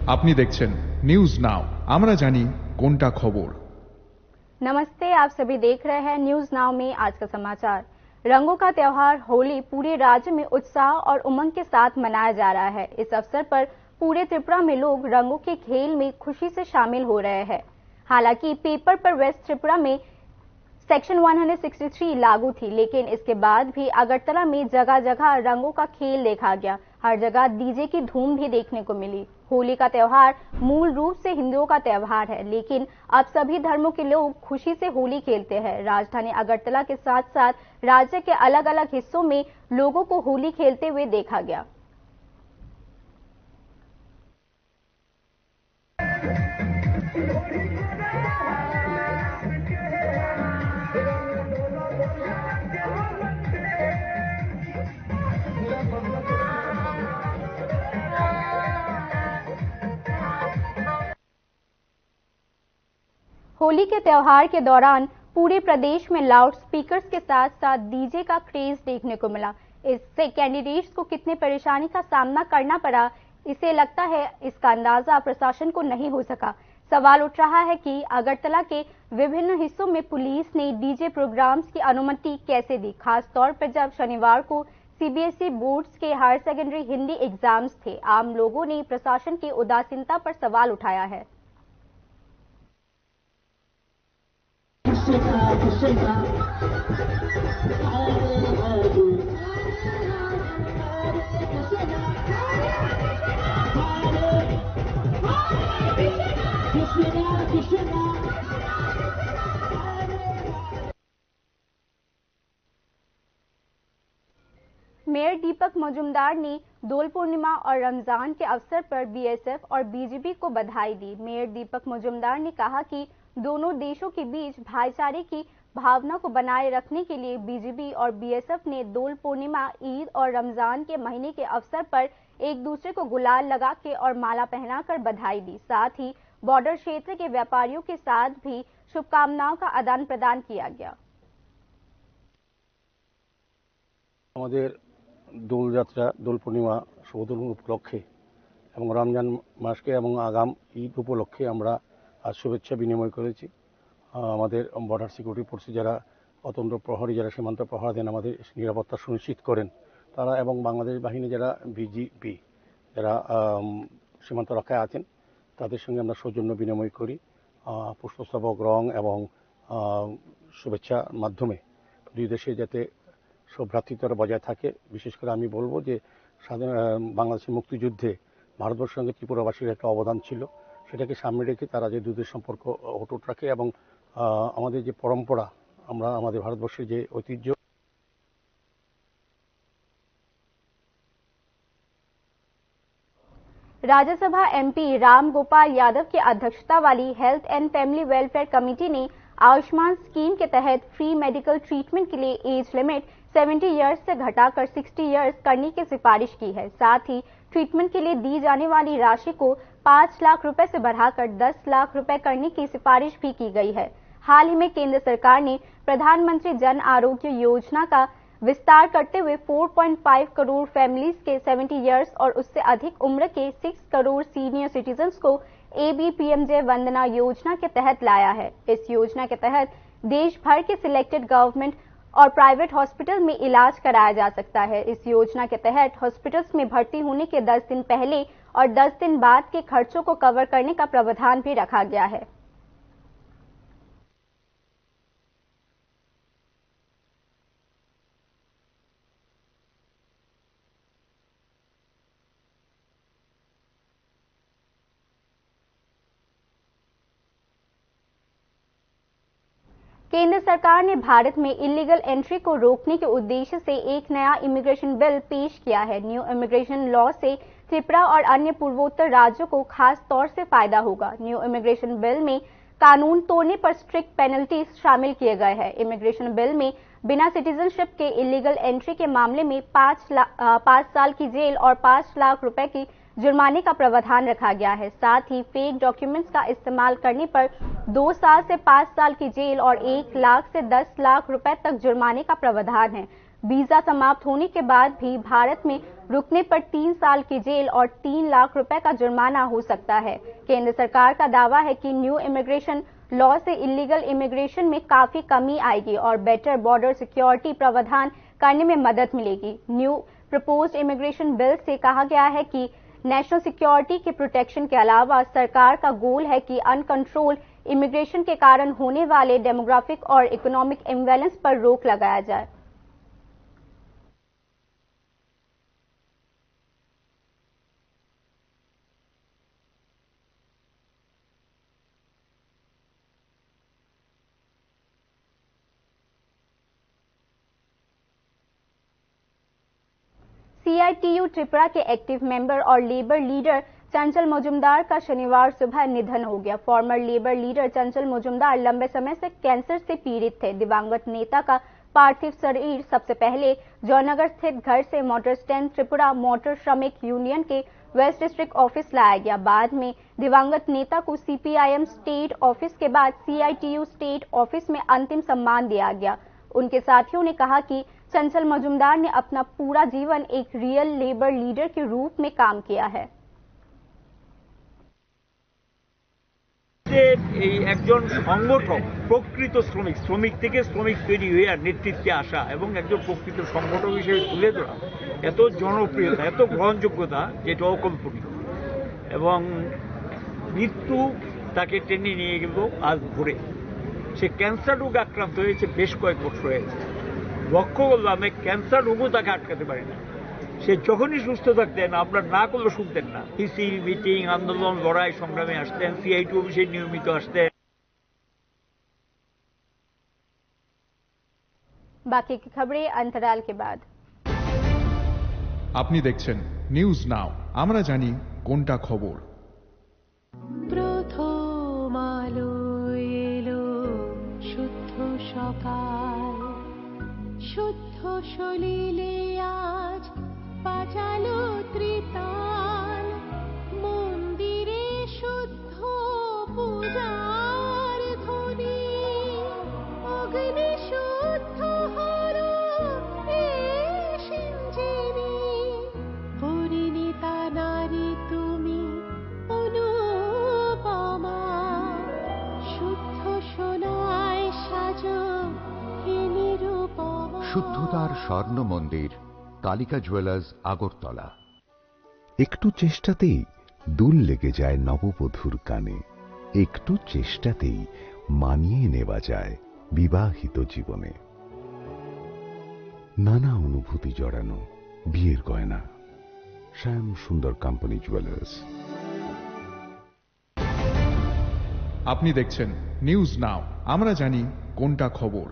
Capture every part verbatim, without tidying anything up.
আপনি দেখছেন news now, আমরা জানি কোনটা খবর। नमस्ते, आप सभी देख रहे हैं न्यूज नाउ में आज का समाचार। रंगों का त्योहार होली पूरे राज्य में उत्साह और उमंग के साथ मनाया जा रहा है। इस अवसर पर पूरे त्रिपुरा में लोग रंगों के खेल में खुशी से शामिल हो रहे हैं। हालांकि पेपर पर वेस्ट त्रिपुरा में section one hundred sixty three लागू थी, लेकिन इसके बाद भी अगरतला में जगह-जगह रंगों का खेल देखा गया। हर जगह डीजे की धूम भी देखने को मिली। होली का त्योहार मूल रूप से हिंदुओं का त्योहार है, लेकिन अब सभी धर्मों के लोग खुशी से होली खेलते हैं। राजधानी अगरतला के साथ-साथ राज्य के अलग-अलग हिस्सों में लोगों को होली खेलते हुए देखा गया। होली के त्योहार के दौरान पूरे प्रदेश में लाउड स्पीकर्स के साथ साथ डीजे का क्रेज देखने को मिला। इससे कैंडिडेट्स को कितने परेशानी का सामना करना पड़ा, इसे लगता है इसका अंदाजा प्रशासन को नहीं हो सका। सवाल उठ रहा है कि अगरतला के विभिन्न हिस्सों में पुलिस ने डीजे प्रोग्राम्स की अनुमति कैसे दी, खास तौर पर जब शनिवार को सीबीएसई बोर्ड्स के हायर सेकेंडरी हिंदी एग्जाम्स थे। आम लोगों ने प्रशासन की उदासीनता पर सवाल उठाया है। मेयर दीपक मजूमदार ने दोल पूर्णिमा और रमजान के अवसर पर बीएसएफ और बीजीबी को बधाई दी। मेयर दीपक मजूमदार ने कहा कि दोनों देशों के बीच भाईचारे की भावना को बनाए रखने के लिए बीजीबी और बीएसएफ ने दोल पूर्णिमा, ईद और रमजान के महीने के अवसर पर एक दूसरे को गुलाल लगा के और माला पहनाकर बधाई दी। साथ ही बॉर्डर क्षेत्र के व्यापारियों के साथ भी शुभकामनाओं का आदान प्रदान किया गया। আমাদের দোল যাত্রা, দোল পূর্ণিমা, শুভ দোল উপলক্ষে এবং রমজান মাসকে এবং আগাম ঈদ উপলক্ষে আমরা আজ শুভেচ্ছা বিনিময় করেছি। আহ, আমাদের বর্ডার সিকিউরিটি ফোর্সে যারা অতন্দ্র প্রহরী, যারা সীমান্ত পাহারা দেন, আমাদের নিরাপত্তা সুনিশ্চিত করেন, তারা এবং বাংলাদেশ বাহিনী যারা বিজিবি, যারা, আম, সীমান্ত রক্ষায় আছেন, তাদের সঙ্গে আমরা সৌজন্য বিনিময় করি। আহ, পুষ্পস্তবক, রং এবং, আহ, শুভেচ্ছার মাধ্যমে দুই দেশে যাতে সৌভ্রাতৃত্বটা বজায় থাকে। বিশেষ করে আমি বলবো যে স্বাধীন, আহ, বাংলাদেশের মুক্তিযুদ্ধে ভারতবর্ষের সঙ্গে ত্রিপুরাবাসীর একটা অবদান ছিল, সেটাকে সামনে রেখে তারা যে দুই দেশ সম্পর্ক অটুট রাখে এবং, আহ, আমাদের যে পরম্পরা, আমরা আমাদের ভারতবর্ষের যে ঐতিহ্য। राज्यसभा एमपी राम गोपाल यादव की अध्यक्षता वाली health and family welfare committee ने आयुष्मान स्कीम के तहत फ्री मेडिकल ट्रीटमेंट के लिए एज लिमिट सेवेंटी ईयर्स से घटाकर सिक्सटी ईयर्स करने की सिफारिश की है। साथ ही ट्रीटमेंट के लिए दी जाने वाली राशि को पाँच लाख रुपए से बढ़ाकर दस लाख रुपए करने की सिफारिश भी की गई है। हाल ही में केंद्र सरकार ने प्रधानमंत्री जन आरोग्य योजना का विस्तार करते हुए फ़ोर पॉइंट फ़ाइव करोड़ फैमिलीज के सेवेंटी ईयर्स और उससे अधिक उम्र के सिक्स करोड़ सीनियर सिटीजन्स को एबीपीएमजे वंदना योजना के तहत लाया है। इस योजना के तहत देश भर के सिलेक्टेड गवर्नमेंट और प्राइवेट हॉस्पिटल में इलाज कराया जा सकता है। इस योजना के तहत हॉस्पिटल्स में भर्ती होने के दस दिन पहले और दस दिन बाद के खर्चों को कवर करने का प्रावधान भी रखा गया है। केंद्र सरकार ने भारत में इलीगल एंट्री को रोकने के उद्देश्य से एक नया इमिग्रेशन बिल पेश किया है। न्यू इमिग्रेशन लॉ से त्रिपुरा और अन्य पूर्वोत्तर राज्यों को खास तौर से फायदा होगा। न्यू इमिग्रेशन बिल में कानून तोड़ने पर स्ट्रिक्ट पेनल्टीज शामिल किए गए हैं। इमिग्रेशन बिल में बिना सिटीजनशिप के इलीगल एंट्री के मामले में पाँच ला-, अ, पाँच साल की जेल और पाँच लाख रुपए की जुर्माने का प्रावधान रखा गया है। साथ ही फेक डॉक्यूमेंट्स का इस्तेमाल करने पर दो साल से पाँच साल की जेल और एक लाख से दस लाख रुपए तक जुर्माने का प्रावधान है। वीजा समाप्त होने के बाद भी भारत में रुकने पर तीन साल की जेल और तीन लाख रुपए का जुर्माना हो सकता है। केंद्र सरकार का दावा है कि न्यू इमिग्रेशन लॉ से इलीगल इमिग्रेशन में काफी कमी आएगी और बेटर बॉर्डर सिक्योरिटी प्रावधान करने में मदद मिलेगी। न्यू प्रपोज्ड इमिग्रेशन बिल से कहा गया है कि नेशनल सिक्योरिटी के प्रोटेक्शन के अलावा सरकार का गोल है कि अनकंट्रोल्ड इमिग्रेशन के कारण होने वाले डेमोग्राफिक और इकोनॉमिक इम्बैलेंस पर रोक लगाया जाए। सीआईटीयू त्रिपुरा के एक्टिव मेंबर और लेबर लीडर चंचल मजूमदार का शनिवार सुबह निधन हो गया। फॉर्मर लेबर लीडर चंचल मजूमदार लंबे समय से कैंसर से पीड़ित थे। दिवंगत नेता का पार्थिव शरीर सबसे पहले जयनगर स्थित घर से मोटर स्टैंड त्रिपुरा मोटर श्रमिक यूनियन के वेस्ट डिस्ट्रिक्ट ऑफिस लाया गया। बाद में दिवंगत नेता को सीपीआईएम स्टेट ऑफिस के बाद सीआईटीयू स्टेट ऑफिस में अंतिम सम्मान दिया गया। उनके साथियों ने कहा कि चंचल मजूमदार ने अपना पूरा जीवन एक रियल लेबर लीडर के रूप में काम किया है। যে এই একজন সংগঠক, প্রকৃত শ্রমিক, শ্রমিক থেকে শ্রমিক তৈরি হয়ে আর নেতৃত্বে আসা এবং একজন প্রকৃত সংগঠক হিসেবে তুলে ধরা, এত জনপ্রিয়তা, এত গ্রহণযোগ্যতা, যেটা অকল্পনীয়। এবং মৃত্যু তাকে টেনে নিয়ে গেল আজ ভোরে। সে ক্যান্সার রোগে আক্রান্ত হয়েছে, বেশ কয়েক বছর হয়েছে। লক্ষ্য করলাম, এই ক্যান্সার রোগও তাকে আটকাতে পারে না। সে যখনই সুস্থ থাকতেন, আমরা না করলে শুনতেন না। মিছিল, মিটিং, আন্দোলন, লড়াই, সংগ্রামে আসতেন, সিআইটি অফিসে নিয়মিত আসতেন। बाकी की खबरें अंतराल के बाद। আপনি দেখছেন নিউজ নাও, আমরা জানি কোনটা খবর। প্রথম আলো এলো শুদ্ধ সকাল, শুদ্ধ সলিলে আজ বাজালো ত্রিতাল। মন্দিরে শুদ্ধ পূজার ধ্বনি, অগ্নি শুদ্ধ হলো এ সিঞ্জিনী। পরিণীতা নারী তুমি অনুপমা, শুদ্ধ সোনায় সাজো হে নিরুপমা। শুদ্ধতার স্বর্ণ মন্দির, কালিকা জুয়েলার্স, আগরতলা। একটু চেষ্টাতেই দুল লেগে যায় নববধূর কানে, একটু চেষ্টাতেই মানিয়ে নেওয়া যায় বিবাহিত জীবনে। নানা অনুভূতি জড়ানো বিয়ের গয়না। শ্যাম সুন্দর কোম্পানি জুয়েলার্স। আপনি দেখছেন নিউজ নাও, আমরা জানি কোনটা খবর।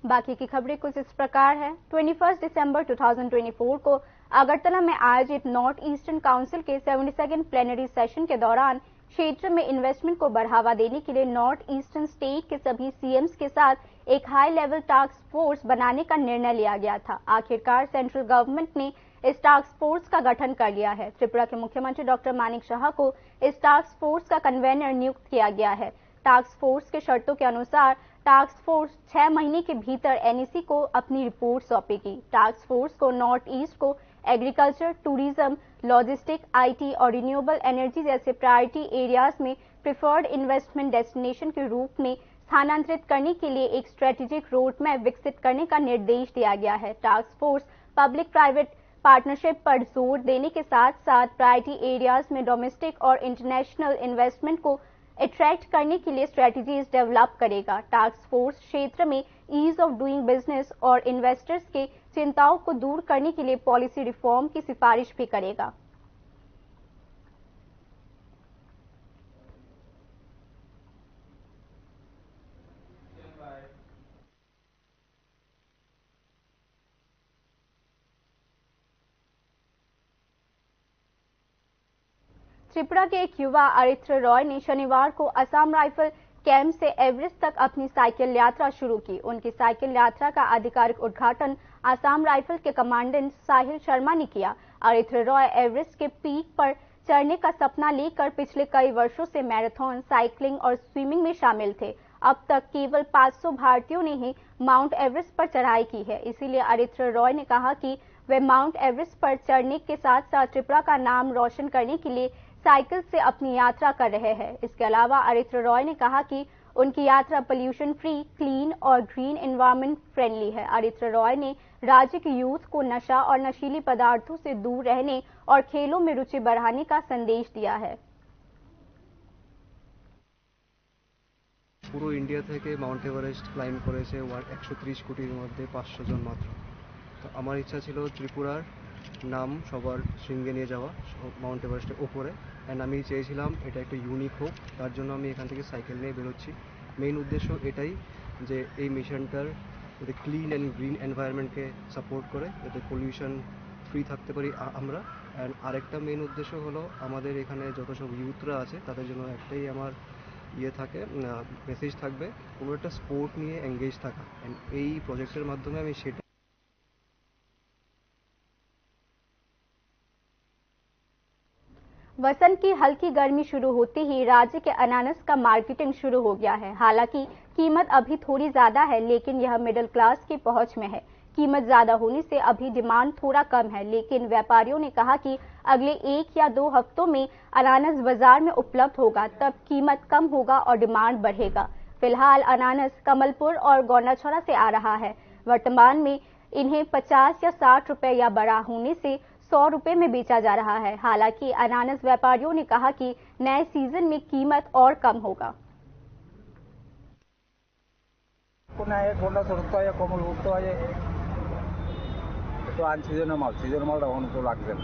बाकी की खबरें कुछ इस प्रकार है। Twenty first December two thousand twenty four को अगरतला में आयोजित नॉर्थ ईस्टर्न काउंसिल के सेवेंटी सेकंड प्लेनरी सेशन के दौरान क्षेत्र में इन्वेस्टमेंट को बढ़ावा देने के लिए नॉर्थ ईस्टर्न स्टेट के सभी सीएम्स के साथ एक हाई लेवल टास्क फोर्स बनाने का निर्णय लिया गया था। आखिरकार सेंट्रल गवर्नमेंट ने इस टास्क फोर्स का गठन कर लिया है। त्रिपुरा के मुख्यमंत्री डॉक्टर मानिक साहा को इस टास्क फोर्स का कन्वेनर नियुक्त किया गया है। टास्क फोर्स के शर्तों के अनुसार टास्क फोर्स छह महीने के भीतर एनईसी को अपनी रिपोर्ट सौंपेगी। टास्क फोर्स को नॉर्थ ईस्ट को एग्रीकल्चर, टूरिज्म, लॉजिस्टिक, आईटी और रिन्यूएबल एनर्जी जैसे प्रायोरिटी एरियाज में प्रिफर्ड इन्वेस्टमेंट डेस्टिनेशन के रूप में स्थानांतरित करने के लिए एक स्ट्रेटेजिक रोड मैप विकसित करने का निर्देश दिया गया है। Task force public private partnership पर जोर देने के साथ साथ प्रायोरिटी एरियाज में डोमेस्टिक और इंटरनेशनल इन्वेस्टमेंट को अट्रैक्ट करने के लिए स्ट्रेटजीज डेवलप करेगा। टास्क फोर्स क्षेत्र में ईज ऑफ डूइंग बिजनेस और इन्वेस्टर्स के चिंताओं को दूर करने के लिए पॉलिसी रिफॉर्म की सिफारिश भी करेगा। त्रिपुरा के एक युवा आरित्र रॉय ने शनिवार को असम राइफल कैंप से एवरेस्ट तक अपनी साइकिल यात्रा शुरू की। उनकी साइकिल यात्रा का आधिकारिक उद्घाटन असम राइफल के कमांडेंट साहिल शर्मा ने किया। आरित्र रॉय एवरेस्ट के पीक पर चढ़ने का सपना लेकर पिछले कई वर्षों से मैराथन, साइकिलिंग और स्विमिंग में शामिल थे। अब तक केवल पाँच सौ भारतीयों ने ही माउंट एवरेस्ट पर चढ़ाई की है, इसीलिए अरित्र रॉय ने कहा कि वे माउंट एवरेस्ट पर चढ़ने के साथ साथ त्रिपुरा का नाम रोशन करने के लिए साइकिल से अपनी यात्रा कर रहे हैं। इसके अलावा अरित्र रॉय ने कहा कि उनकी यात्रा पॉल्यूशन फ्री, क्लीन और ग्रीन एनवायरनमेंट फ्रेंडली है। अरित्र रॉय ने राज्य के यूथ को नशा और नशीली पदार्थों से दूर रहने और खेलों में रुचि बढ़ाने का संदेश दिया है। পুরো ইন্ডিয়া থেকে মাউন্ট এভারেস্ট ক্লাইম্ব করেছে ওয়ান একশো ত্রিশ কোটির মধ্যে পাঁচশো জন মাত্র। তো আমার ইচ্ছা ছিল ত্রিপুরার নাম সবার শৃঙ্গে নিয়ে যাওয়া, মাউন্ট এভারেস্টের ওপরে। অ্যান্ড আমি চেয়েছিলাম এটা একটা ইউনিক হোক, তার জন্য আমি এখান থেকে সাইকেল নিয়ে বেরোচ্ছি। মেইন উদ্দেশ্য এটাই যে এই মিশনটার যাতে ক্লিন অ্যান্ড গ্রিন এনভায়রনমেন্টকে সাপোর্ট করে, যাতে পলিউশন ফ্রি থাকতে পারি আ- আমরা। অ্যান্ড আরেকটা মেইন উদ্দেশ্য হলো আমাদের এখানে যত সব ইউথরা আছে তাদের জন্য একটাই আমার ইয়ে থাকে, মেসেজ থাকবে, কোনো একটা স্পোর্ট নিয়ে এঙ্গেজ থাকা। অ্যান্ড এই প্রজেক্টের মাধ্যমে আমি সেটা वसंत की हल्की गर्मी शुरू होते ही राज्य के अनानस का मार्केटिंग शुरू हो गया है। हालांकि कीमत अभी थोड़ी ज्यादा है, लेकिन यह मिडिल क्लास की पहुंच में है। कीमत ज्यादा होने से अभी डिमांड थोड़ा कम है, लेकिन व्यापारियों ने कहा कि अगले एक या दो हफ्तों में अनानस बाजार में उपलब्ध होगा, तब कीमत कम होगा और डिमांड बढ़ेगा। फिलहाल अनानस कमलपुर और गोंडाछोरा से आ रहा है। वर्तमान में इन्हें पचास या साठ रुपए या बड़ा होने से सौ रुपए में बेचा जा रहा है। हालांकि अनानस व्यापारियों ने कहा कि नए सीजन में कीमत और कम होगा। কোনায় গোন্ডাছড়া তো আয়, কমলপুর তো আয়। তো আন সিজনের মাল, সিজনের মালটা অনেক লাগবে না।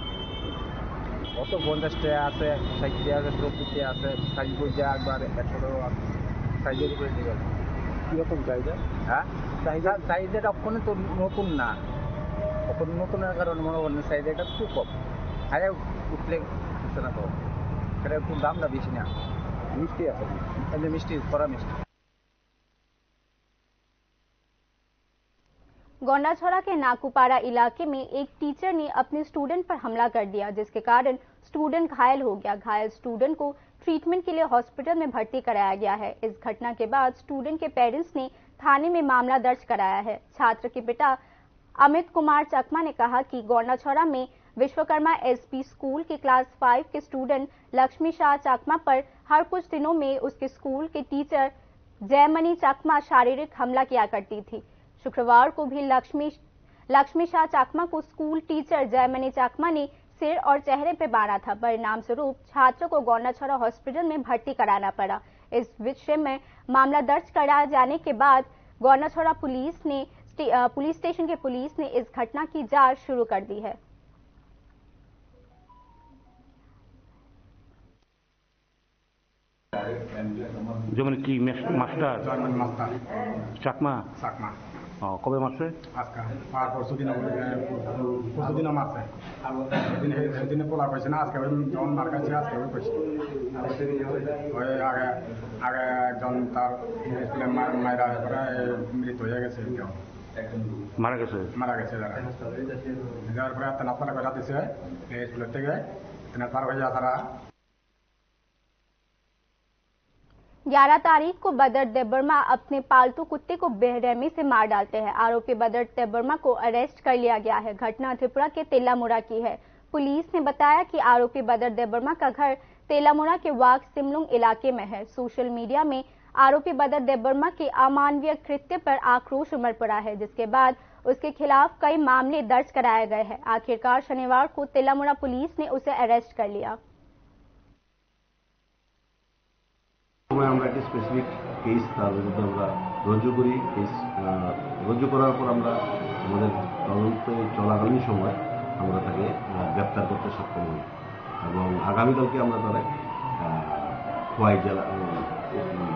অত পঞ্চাশ টাকা আছে, ষাট টাকা আছে, সত্তর টাকা আছে, সাইজ বুঝে একবার একশো টাকা আছে। সাইজের উপরে নিয়ে গেল। কীরকম চাহিদা? হ্যাঁ? চাহিদা, চাহিদাটা ওখানে তো নতুন না, ওখানে নতুনের কারণে মনে করেন চাহিদাটা খুব কম। আরে উঠলে হচ্ছে না তো, এটা একটু দামটা বেশি না। মিষ্টি আছে। এমনি মিষ্টি, কড়া মিষ্টি। गोंडाछोरा के नाकूपारा इलाके में एक टीचर ने अपने स्टूडेंट पर हमला कर दिया, जिसके कारण स्टूडेंट घायल हो गया। घायल स्टूडेंट को ट्रीटमेंट के लिए हॉस्पिटल में भर्ती कराया गया है। इस घटना के बाद स्टूडेंट के पेरेंट्स ने थाने में मामला दर्ज कराया है। छात्र के पिता अमित कुमार चकमा ने कहा कि गोंडाछोरा में विश्वकर्मा एसपी स्कूल के क्लास फ़ाइव के स्टूडेंट लक्ष्मी शाह चकमा पर हर कुछ दिनों में उसके स्कूल के टीचर जयमणि चकमा शारीरिक हमला किया करती थी। शुक्रवार को भी लक्ष्मी लक्ष्मी शाह चकमा को स्कूल टीचर जयमणि चकमा ने सिर और चेहरे पर मारा था। परिणाम स्वरूप छात्र को गोंडाछोरा हॉस्पिटल में भर्ती कराना पड़ा। इस विषय में मामला दर्ज कराए जाने के बाद गोंडाछोरा पुलिस ने स्टे- अ, पुलिस स्टेशन के पुलिस ने इस घटना की जांच शुरू कर दी है। যেমন কি মেস- মাস্টার জয়মন মাস্টার চাকমা? চাকমা। ও, কবে মারছে? আজকে আর পরশু দিন পরশু দিনও মারছে। সেদিন সেদিনে পোলা পাইছে না, আজকে ওই যখন মার খাইছে আজকে ওই পাইছে। ওই আগে আগে একজন তার স্কুলে মা- মায়েরা পরে মৃত্যু হয়ে গেছে। মারা গেছে? মারা গেছে যারা। যাওয়ার পরে তেনার তারা কথা দিছে এই স্কুলের থেকে তেনার তার হয়ে যাতারা। ग्यारह तारीख को बदर देबबर्मा अपने पालतू कुत्ते को बेरहमी से मार डालते हैं। आरोपी बदर देबबर्मा को अरेस्ट कर लिया गया है। घटना त्रिपुरा के तेलामुरा की है। पुलिस ने बताया कि आरोपी बदर देबबर्मा का घर तेलामुरा के वाग सिमलुंग इलाके में है। सोशल मीडिया में आरोपी बदर देबबर्मा के अमानवीय कृत्य पर आक्रोश उमड़ पड़ा है, जिसके बाद उसके खिलाफ कई मामले दर्ज कराए गए हैं। आखिरकार शनिवार को तेलामुरा पुलिस ने उसे अरेस्ट कर लिया। সময় আমরা একটি স্পেসিফিক কেস তার বিরুদ্ধে আমরা রুজু করি। কেস রুজু করার পর আমরা আমাদের তদন্ত চলাকালীন সময় আমরা তাকে গ্রেপ্তার করতে সক্ষম হই এবং আগামীকালকে আমরা তারা খোয়াই জেলা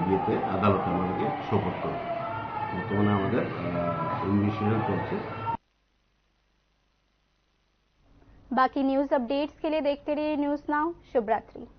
ইয়েতে আদালতে আমাদেরকে সোপর্দ করি। বর্তমানে আমাদের ইনভেস্টিগেশন চলছে। बाकी न्यूज अपडेट्स के लिए देखते रहिए न्यूज नाउ। शुभ रात्रि।